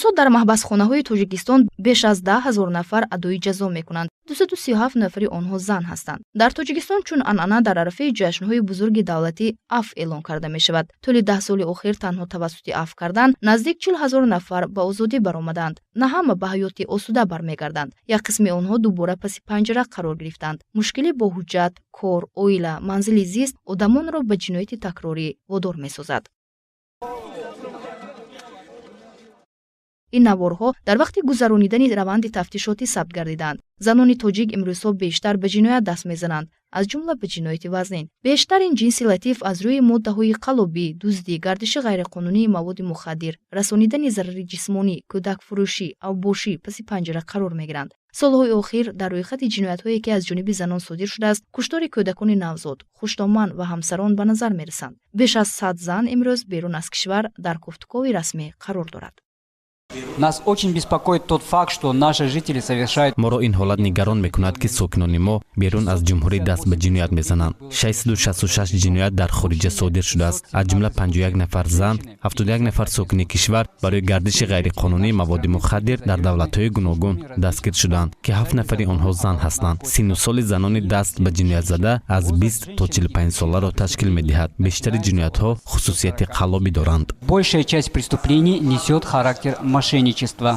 Имрӯзҳо дар маҳбасхонаҳои Тоҷикистон беш аз 10 000 нафар адои ҷазо мекунанд. 237 нафари онҳо зан ҳастанд. Дар Тоҷикистон чун анъана дар арафаи ҷашнҳои бузурги давлатӣ афв эълон карда мешавад. Тӯли 10 соли охир танҳо тавассути афв кардан наздик 40 000 нафар ба озодӣ баромаданд. На ҳама ба ҳаёти осуда бармегарданд. Як қисми онҳо дубора паси панҷара қарор гирифтанд. Мушкилӣ бо ҳуҷҷат, кор, оила, манзили зист одамонро ба ҷинояти такрорӣ водор месозад. Ин наворҳо дар вақти гузаронидани раванди тафтишотӣ сабт гардиданд. Занони тоҷик имрӯзҳо бештар ба ҷиноят даст мезананд, аз ҷумла ба ҷинояти вазнин. Бештар ин ҷинси латиф аз рӯи моддаҳои қаллобӣ, дуздӣ, гардиши ғайриқонунии маводи мухаддир, расонидани зарари ҷисмонӣ, кӯдакфурӯшӣ, авбошӣ паси панҷара қарор мегиранд. Солҳои охир дар рӯйхати ҷиноятҳое, ки аз ҷониби занон содир шудааст, куштори кӯдакони навзод, хушдоман ва ҳамсарон ба назар мерасанд. Беш аз 100 зан имрӯз берун аз кишвар дар кофтукови расмӣ қарор дорад. Нас очень беспокоит тот факт, что наши жители совершают Моро ин ҳолат нигарон мекунад, ки сокинони мо берун аз ҷумҳурӣ даст ба ҷиноят мезананд. 666 ҷиноят дар хориҷа содир шудааст, аз ҷумла 51 нафар зан, 71 нафар сокини кишвар барои гардиши ғайриқонунии маводи мухаддир дар давлатҳои гуногун дастгир шуданд, ки ҳафт нафари онҳо зан ҳастанд. Синну соли занони даст ба ҷиноят зада аз 20 то 45 соларо ташкил медиҳад. Бештари ҷиноятҳо хусусияти қаллобӣ доранд. Большая часть преступлений несет характер мошенничества.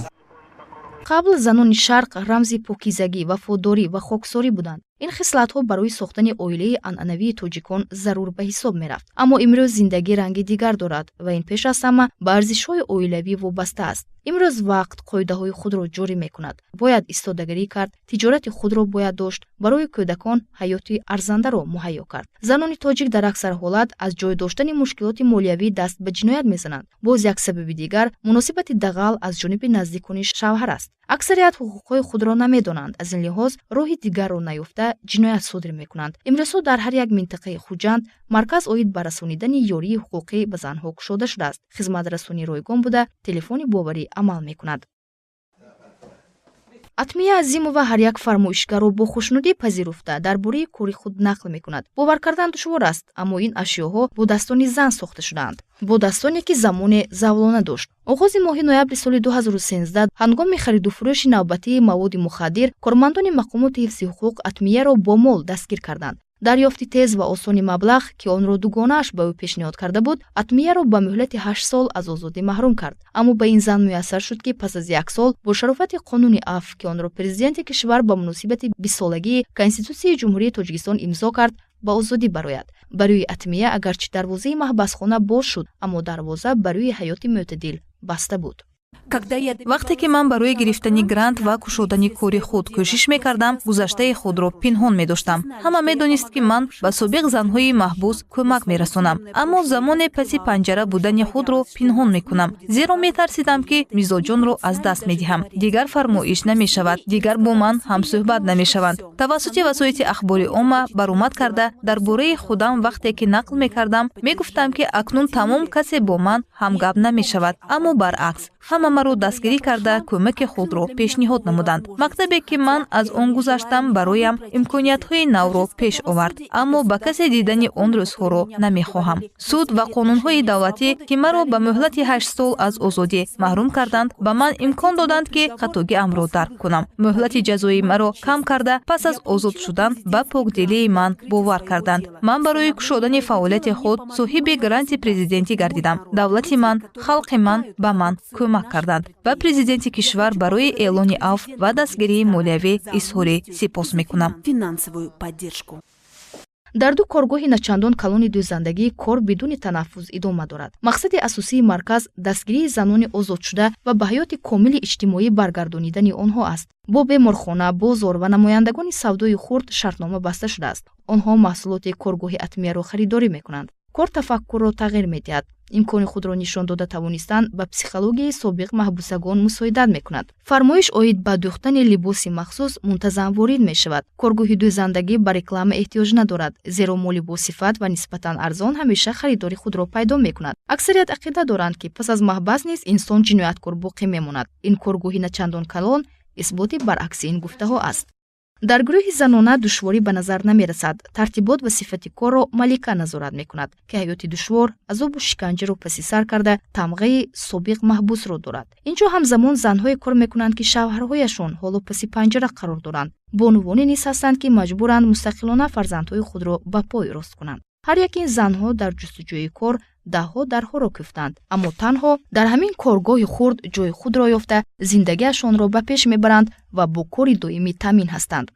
Қабл занони Шарқ рамзи покизагӣ, вафодорӣ ва хоксорӣ буданд. Ин хислатҳо барои сохтани оилаи анъанавии тоҷикон зарур ба ҳисоб мерафт. Аммо имрӯз зиндагӣ ранги дигар дорад ва ин пеш аз ҳама ба арзишҳои оилавӣ вобаста аст. Имрӯз вақт қоидаҳои худро ҷорӣ мекунад. Бояд истодагарӣ кард, тиҷорати худро бояд дошт, барои кӯдакон ҳаёти арзандаро муҳайё кард. Занони тоҷик дар аксар ҳолат аз ҷой доштани мушкилоти молиявӣ даст ба ҷиноят мезананд. Боз як сабаби дигар муносибати дағал аз ҷониби наздикони шавҳар аст. Аксарият ҳуқуқҳои худро намедонанд, аз ин лиҳоз роҳи дигарро наёфта ҷиноят содир мекунанд. Имрӯзҳо дар ҳар як минтақаи Хуҷанд марказ оид ба расонидани ёрии ҳуқуқӣ ба занҳо кушода шудааст. Хизматрасонӣ ройгон буда, телефони боварӣ амал мекунад. Атмия Азимова ҳар як фармоишгарро бо хушнудӣ пазируфта, дар бораи кори худ нақл мекунад. Бовар кардан душвор аст, аммо ин ашёҳо бо дастони зан сохта шудаанд, бо дастоне, ки замоне завлона дошт. Оғози моҳи ноябри соли 2013, ҳангоми хариду фурӯши навбатии маводи мухаддир, кормандони мақомоти ҳифзи ҳуқуқ Атмияро бо мол дастгир карданд. Дарёфти тез ва осони маблағ, ки онро дугонааш ба ӯ пешниҳод карда буд, Атмияро ба муҳлати 8 сол аз озодӣ маҳрум кард. Аммо ба ин зан муяссар шуд, ки пас аз як сол бо шарофати қонуни афв, ки онро президенти кишвар ба муносибати 20-солагии Конститутсияи Ҷумҳурии Тоҷикистон имзо кард, ба озодӣ барояд. Барои Атмия агарчи дарвозаи маҳбасхона боз шуд, аммо дарвоза барои ҳаёти мӯътадил баста буд. Вақте ки ман барои гирифтани грант ва кушодани кори худ кӯшиш мекардам, гузаштаи худро пинҳон медоштам. Ҳама медонист, ки ман ба собиқ занҳои маҳбус кӯмак мерасонам, аммо замоне паси панҷара будани худро пинҳон мекунам, зеро метарсидам, ки мизоҷонро аз даст медиҳам, дигар фармоиш намешавад, дигар бо ман ҳамсӯҳбат намешаванд. Тавассути васоити ахбори омма баромад карда, дар бораи худам вақте ки нақл мекардам, мегуфтам, ки акнун тамом, касе бо ман ҳамгап намешавад. Аммо баръакс, ҳама маро дастгирӣ карда, кӯмаки худро пешниҳод намуданд. Мактабе, ки ман аз он гузаштам, бароям имкониятҳои навро пеш овард, аммо ба касе дидани он рӯзҳоро намехоҳам. Суд ва қонунҳои давлатӣ, ки маро ба муҳлати 8 сол аз озодӣ маҳрум карданд, ба ман имкон доданд, ки хатогиамро дарк кунам. Муҳлати ҷазои маро кам карда, пас аз озод шудан ба покдилии ман бовар карданд. Ман барои кушодани фаъолияти худ соҳиби гранти президентӣ гардидам. Давлати ман, халқи ман ба ман кӯмак карданд. Ба президенти кишвар барои эълони афв ва дастгирии молиявӣ изҳори сипос мекунам. Финансовую поддержку. Дар ду коргоҳи начандон калони дӯзандагӣ кор бидуни танаффус идома дорад. Мақсади асосии марказ дастгирии занони озодшуда ва ба ҳаёти комили иҷтимоӣ баргардонидани онҳо аст. Бо беморхона, бозор ва намояндагони савдои хурд шартнома баста шудааст. Онҳо маҳсулоти коргоҳи Атмияро харидорӣ мекунанд. Кор тафаккурро тағйир медиҳад. Имкони худро нишон дода тавонистан ба психологияи собиқ маҳбусагон мусоидат мекунад. Фармоиш оид ба дӯхтани либоси махсус мунтазам ворид мешавад. Коргоҳи дӯзандагӣ ба реклама эҳтиёҷ надорад, зеро моли босифат ва нисбатан арзон ҳамеша харидори худро пайдо мекунад. Аксарият ақида доранд, ки пас аз маҳбас низ инсон ҷинояткор боқӣ мемонад. Ин коргоҳи начандон калон исботи баръакси ин гуфтаҳо аст. Дар гурӯҳи занона душворӣ ба назар намерасад. Тартибот ва сифати корро Малика назорат мекунад, ки ҳаёти душвор, азобу шиканҷаро паси сар карда, тамғаи собиқ маҳбусро дорад. Ин ҷо ҳамзамон занҳое кор мекунанд, ки шавҳарҳояшон ҳоло паси панҷара қарор доранд. Бонувоне низ ҳастанд, ки маҷбуранд мустақилона фарзандҳои худро ба пой рост кунанд. Ҳар яки ин занҳо дар ҷустуҷӯи кор даҳҳо дарҳоро кӯфтанд, аммо танҳо дар ҳамин коргоҳи хурд ҷои худро ёфта, зиндагиашонро ба пеш мебаранд ва бо кори доимӣ таъмин ҳастанд.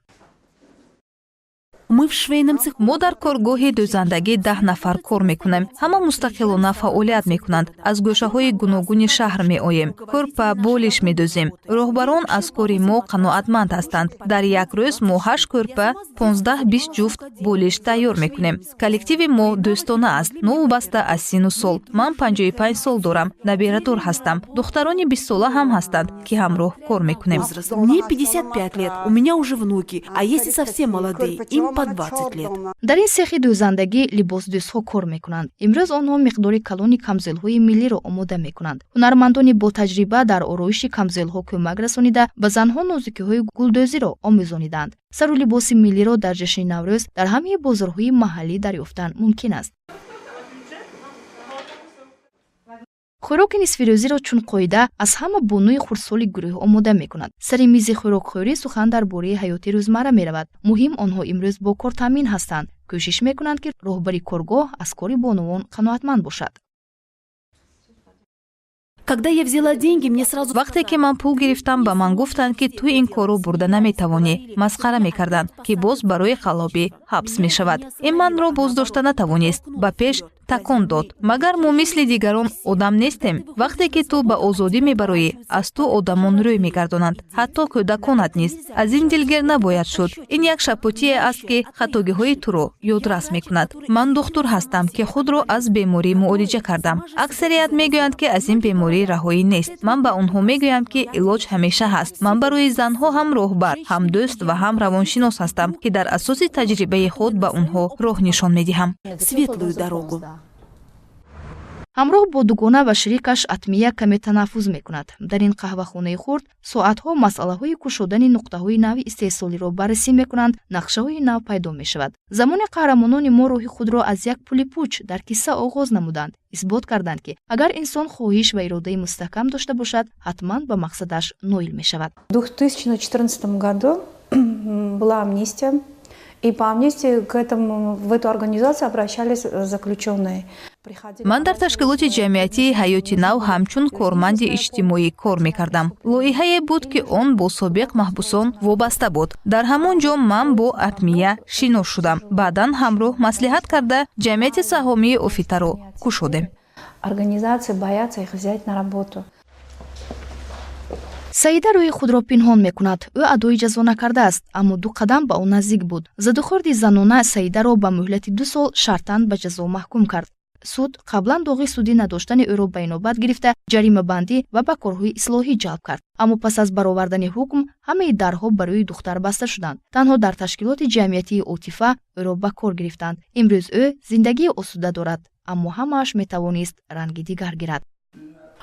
Мы в швейном цеху. Мо дар коргоҳи дӯзандагӣ 10 нафар кор мекунем. Ҳама мустақилона фаъолият мекунанд. Аз гӯшаҳои гуногуни шаҳр меоем. Кӯрпа, болиш медӯзем. Роҳбарон аз кори мо қаноатманд ҳастанд. Дар як рӯз мо ҳашт кӯрпа, 15-20 ҷуфт болиш тайёр мекунем. Коллективи мо дӯстона аст, новобаста аз сину сол. Ман 55 сол дорам, набирадор ҳастам. Духтарони 20-сола ҳам ҳастанд, ки ҳамроҳ кор мекунем. Возраст. Мне 55 лет, у меня уже внуки, а есть и совсем молодые, им по 20 лет. Дар ин сехи дӯзандагӣ либосдӯзҳо кор мекунанд. Имрӯз онҳо миқдори калони камзӯлҳои миллиро омода мекунанд. Ҳунармандони ботаҷриба дар ороиши камзӯлҳо кӯмак расонида, ба занҳо нозукиҳои гулдӯзиро омӯзониданд. Сару либоси миллиро дар ҷашни Наврӯз дар ҳамаи бозорҳои маҳаллӣ дарёфтан мумкин аст. Хӯроки нисфирӯзиро чун қоида аз ҳама бонуи хурдсоли гурӯҳ омода мекунад. Сари мизи хӯрокхӯрӣ сухан дар бораи ҳаёти рӯзмарра меравад. Муҳим, онҳо имрӯз бо кор таъмин ҳастанд. Кӯшиш мекунанд, ки роҳбари коргоҳ аз кори бонувон қаноатманд бошад. Когда я взяла деньги, мне сразу Вақте ки ман пул гирифтам, ба ман гуфтанд, ки ту ин корро бурда наметавонӣ. Масхара мекарданд, ки боз барои қаллобӣ ҳабс мешавад. Ин манро боздошта натавонист, ба пеш такон дод. Магар мо мисли дигарон одам нестем? Вақте ки ту ба озодӣ мебароӣ, аз ту одамон рӯй мегардонанд, ҳатто кӯдаконат низ. Аз ин дилгир набояд шуд. Ин як шапотие аст, ки хатогиҳои туро ёдрас мекунад. Ман духтур ҳастам, ки худро аз беморӣ муолиҷа кардам. Аксарият мегӯянд, ки аз ин беморӣ раҳоӣ нест. Ман ба онҳо мегӯям, ки илоҷ ҳамеша ҳаст. Ман барои занҳо ҳам роҳбар, ҳам дӯст ва ҳам равоншинос ҳастам, ки дар асоси таҷрибаи худ ба онҳо роҳ нишон медиҳам. Светлую дорогу. Ҳамроҳ бо дугона ва шерикаш Атмия каме танаффуз мекунад. Дар ин қаҳвахонаи хурд соатҳо масъалаҳои кушодани нуқтаҳои нави истеҳсолиро баррасӣ мекунанд, нақшаҳои нав пайдо мешавад. Замоне қаҳрамонони мо роҳи худро аз як пули пуч дар кисса оғоз намуданд, исбот карданд, ки агар инсон хоҳиш ва иродаи мустаҳкам дошта бошад, ҳатман ба мақсадаш ноил мешавад. В 2014 году была амнистия, и по амнистии в эту организацию обращались заключенные. Ман дар ташкилоти ҷамъиятии «Ҳаёти нав» ҳамчун корманди иҷтимоӣ кор мекардам. Лоиҳае буд, ки он бо собиқ маҳбусон вобаста буд. Дар ҳамон ҷо ман бо Атмия шинос шудам. Баъдан ҳамроҳ маслиҳат карда, ҷамъияти саҳомии «Офитаро» кушодем. Организации боятся их взять на работу. Саида рӯи худро пинҳон мекунад. Ӯ адои ҷазо накардааст, аммо ду қадам ба ӯ наздик буд. Задухӯрди занона Саидаро ба муҳлати 2 сол шартан ба ҷазо маҳкум кард. Суд қаблан доғи судӣ надоштани ӯро ба инобат гирифта, ҷаримабандӣ ва ба корҳои ислоҳӣ ҷалб кард. Аммо пас аз баровардани ҳукм ҳамаи дарҳо ба рӯи духтар баста шуданд. Танҳо дар ташкилоти ҷамъиятии «Отифа» ӯро ба кор гирифтанд. Имрӯз ӯ зиндагии осуда дорад, аммо ҳамааш метавонист ранги дигар гирад.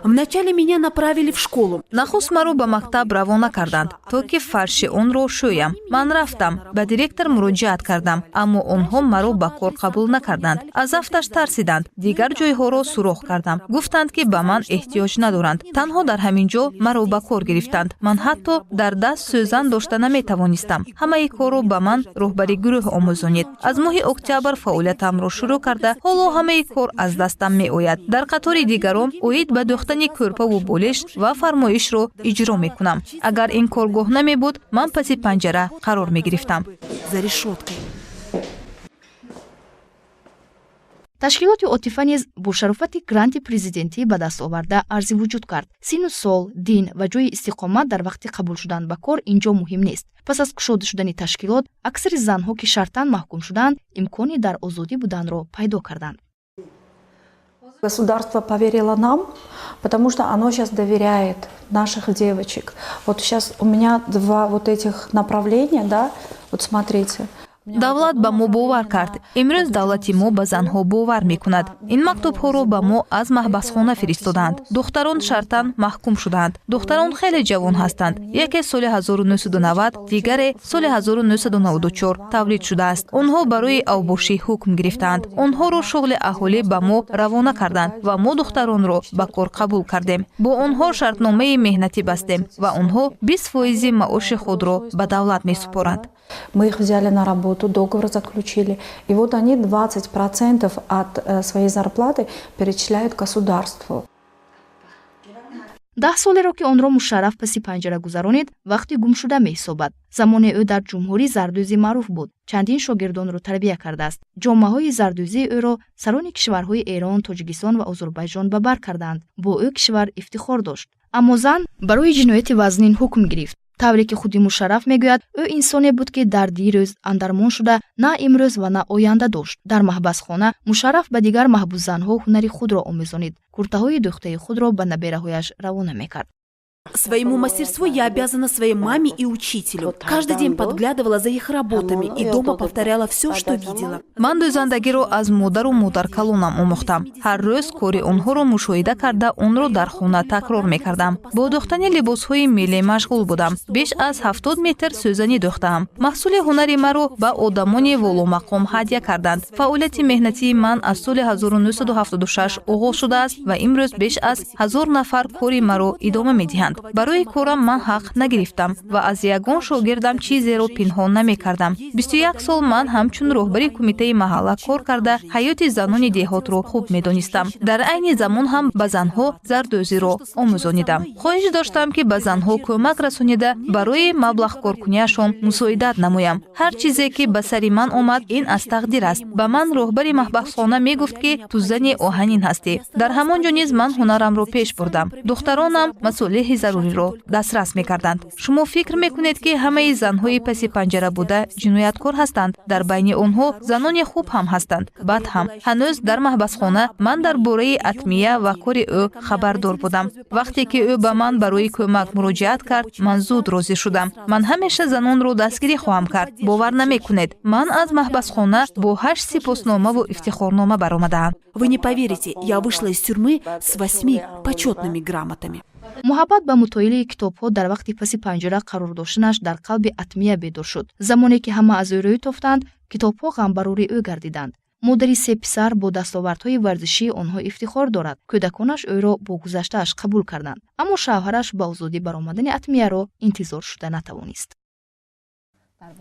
Вначале меня направили в школу. Нахуст маро ба мактаб равона карданд, то ки фарши онро шӯям. Ман рафтам, ба директор муроҷиат кардам, аммо онҳо маро ба кор қабул накарданд. Аз афташ тарсиданд. Дигар ҷойҳоро суроғ кардам. Гуфтанд, ки ба ман эҳтиёҷ надоранд. Танҳо дар ҳамин ҷо маро ба кор гирифтанд. Ман ҳатто дар даст сӯзан дошта наметавонистам. Ҳамаи корро ба ман роҳбари гурӯҳ омӯзонид. Аз моҳи октябр фаъолиятамро шурӯъ карда, ҳоло ҳамаи кор аз дастам меояд. Дар қатори дигарон оид ба дӯхтани кӯрпаву болиш ва фармоишро иҷро мекунам. Агар ин коргоҳ намебуд, ман паси панҷара қарор мегирифтам. За решеткой. Ташкилоти «Отифа» низ бо шарофати гранти президентӣ ба даст оварда арзи вуҷуд кард. Сину сол, дин ва ҷойи истиқомат дар вақти қабул шудан ба кор ин ҷо муҳим нест. Пас аз кушода шудани ташкилот, аксари занҳо, ки шартан маҳкум шуданд, имкони дар озодӣ буданро пайдо карданд. Государство поверило нам, потому что оно сейчас доверяет наших девочек. Вот сейчас у меня два вот этих направления, да, вот смотрите. Давлат ба мо бовар кард. Имрӯз давлати мо ба занҳо бовар мекунад. Ин мактубҳоро ба мо аз маҳбасхона фиристодаанд. Духтарон шартан маҳкум шудаанд. Духтарон хеле ҷавон ҳастанд. Яке соли 1990, дигаре соли 1994 тавлид шудааст. Онҳо барои авбошӣ ҳукм гирифтаанд. Онҳоро шуғли аҳолӣ ба мо равона карданд ва мо духтаронро ба кор қабул кардем. Бо онҳо шартномаи меҳнатӣ бастем ва онҳо 20 фоизи маоши худро ба давлат месупоранд. Мы их взяли на работу, договор заключили. И вот они 20% от своей зарплаты перечисляют государству. 10 солеро, ки онро Мушарраф паси панҷара гузаронид, вақти гумшуда меҳисобад. Замоне ӯ дар ҷумҳурӣ зардӯзи маъруф буд, чандин шогирдонро тарбия кардааст. Ҷомаҳои зардӯзии ӯро сарони кишварҳои Эрон, Тоҷикистон ва Озарбойҷон ба бар карданд. Бо ӯ кишвар ифтихор дошт, аммо зан барои ҷинояти вазнин ҳукм гирифт. Тавре ки худи Мушарраф мегӯяд, ӯ инсоне буд, ки дар дирӯз андармон шуда, на имрӯз ва на оянда дошт. Дар маҳбасхона Мушарраф ба дигар маҳбусзанҳо ҳунари худро омӯзонид, куртаҳои дӯхтаи худро ба набераҳояш равона мекард. Своему мастерству я обязана своей маме и учителю. Каждый день подглядывала за их работами и дома повторяла все, что видела. Ман дӯзандагиро аз модару модаркалонам омӯхтам. Ҳар рӯз кори онҳоро мушоҳида карда, онро дар хона такрор мекардам. Бо дӯхтани либосҳои миллӣ машғул будам. Беш аз 70 метр сӯзанӣ дӯхтаам. Маҳсули ҳунари маро ба одамони воломақом ҳадя карданд. Фаъолияти меҳнатии ман аз соли 1976 оғоз шудааст ва имрӯз беш аз 1000 нафар кори маро идома медиҳанд. Барои корам ман ҳақ нагирифтам ва аз ягон шогирдам чизеро пинҳон намекардам. 21 сол ман ҳамчун роҳбари кумитаи маҳалла кор карда, ҳаёти занони деҳотро хуб медонистам. Дар айни замон ҳам ба занҳо зардӯзиро омӯзонидам. Хоҳиш доштам, ки ба занҳо кӯмак расонида, барои маблағкоркуниашон мусоидат намоям. Ҳар чизе ки ба сари ман омад, ин аз тақдир аст. Ба ман роҳбари маҳбасхона мегуфт, ки ту зани оҳанин ҳастӣ. Дар ҳамон ҷо низ ман ҳунарамро пеш бурдам. Духтаронам масолеҳи заруриро дастрас мекарданд. Шумо фикр мекунед, ки ҳамаи занҳои паси панҷара буда ҷинояткор ҳастанд. Дар байни онҳо занони хуб ҳам ҳастанд, бад ҳам. Ҳанӯз дар маҳбасхона ман дар бораи Атмия ва кори ӯ хабардор будам. Вақте ки ӯ ба ман барои кӯмак муроҷиат кард, ман зуд розӣ шудам. Ман ҳамеша занонро дастгирӣ хоҳам кард. Бовар намекунед, ман аз маҳбасхона бо ҳашт сипосномаву ифтихорнома баромадаам. Вы не поверите, я вышла из тюрьмы с восьми почетными грамотами. Муҳаббат ба мутолиаи китобҳо дар вақти паси панҷара қарор доштанаш дар қалби Атмия бедор шуд. Замоне ки ҳама аз ӯ рӯй тофтанд, китобҳо ғамбарори ӯ гардиданд. Модари се писар бо дастовардҳои варзишии онҳо ифтихор дорад. Кӯдаконаш ӯро бо гузаштааш қабул карданд, аммо шавҳараш ба озодӣ баромадани Атмияро интизор шуда натавонист.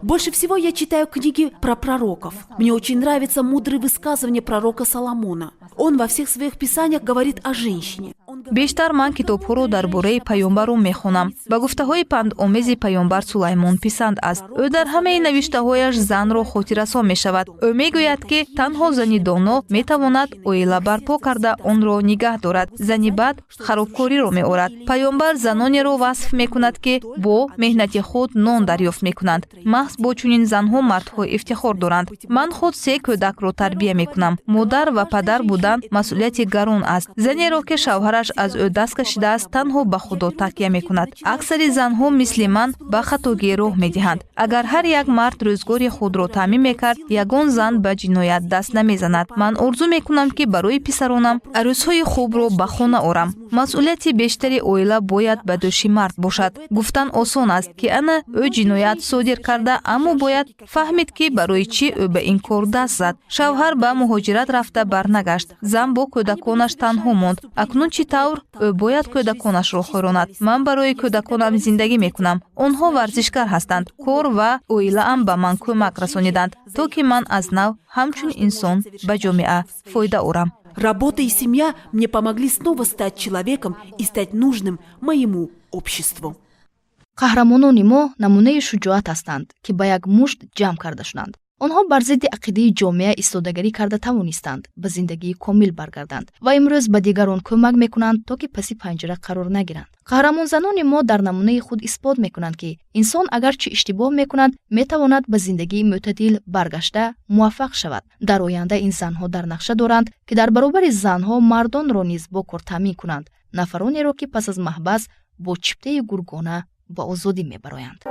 Больше всего я читаю книги про пророков. Мне очень нравятся мудрые высказывания пророка Соломона. Он во всех своих писаниях говорит о женщине. Бештар ман китобҳоро дар бораи паёмбарон мехонам. Ба гуфтаҳои пандомези паёмбар Сулаймон писанд аст. Ӯ дар ҳамаи навиштаҳояш занро хотиррасон мешавад. Ӯ мегӯяд, ки танҳо зани доно метавонад оила барпо карда, онро нигаҳ дорад. Зани бад харобкориро меорад. Паёмбар занонеро васф мекунад, ки бо меҳнати худ нон дарёфт мекунанд. Маҳз бо чунин занҳо мардҳо ифтихор доранд. Ман худ се кӯдакро тарбия мекунам. Модар ва падар будан масъулияти гарон аст. Занеро, ки шавҳараш аз ӯ даст кашидааст, танҳо ба Худо такя мекунад. Аксари занҳо мисли ман ба хатогӣ роҳ медиҳанд. Агар ҳар як мард рӯзгори худро таъмин мекард, ягон зан ба ҷиноят даст намезанад. Ман орзу мекунам, ки барои писаронам арӯсҳои хубро ба хона орам. Масъулияти бештари оила бояд ба дӯши мард бошад. Гуфтан осон аст, ки ана ӯ ҷиноят содир карда, аммо бояд фаҳмид, ки барои чӣ ӯ ба ин кор даст зад. Шавҳар ба муҳоҷират рафта барнагашт. Зан бо кӯдаконаш танҳо монд. Акнун чӣ тавр ӯ бояд кӯдаконашро хӯронад? Ман барои кӯдаконам зиндагӣ мекунам. Онҳо варзишгар ҳастанд. Кор ва оилаам ба ман кӯмак расониданд, то ки ман аз нав ҳамчун инсон ба ҷомеа фоида орам. Работа и семья мне помогли снова стать человеком и стать нужным моему обществу. Қаҳрамонони мо намунаи шуҷоат ҳастанд, ки ба як мушт ҷамъ карда шуданд. Онҳо бар зидди ақидаи ҷомеа истодагарӣ карда тавонистанд, ба зиндагии комил баргарданд ва имрӯз ба дигарон кӯмак мекунанд, то ки паси панҷара қарор нагиранд. Қаҳрамонзанони мо дар намунаи худ исбот мекунанд, ки инсон агарчи иштибоҳ мекунад, метавонад ба зиндагии мӯътадил баргашта муваффақ шавад. Дар оянда ин занҳо дар нақша доранд, ки дар баробари занҳо мардонро низ бо кор таъмин кунанд, нафаронеро, ки пас аз маҳбас бо чиптаи гургона ба озодӣ мебароянд.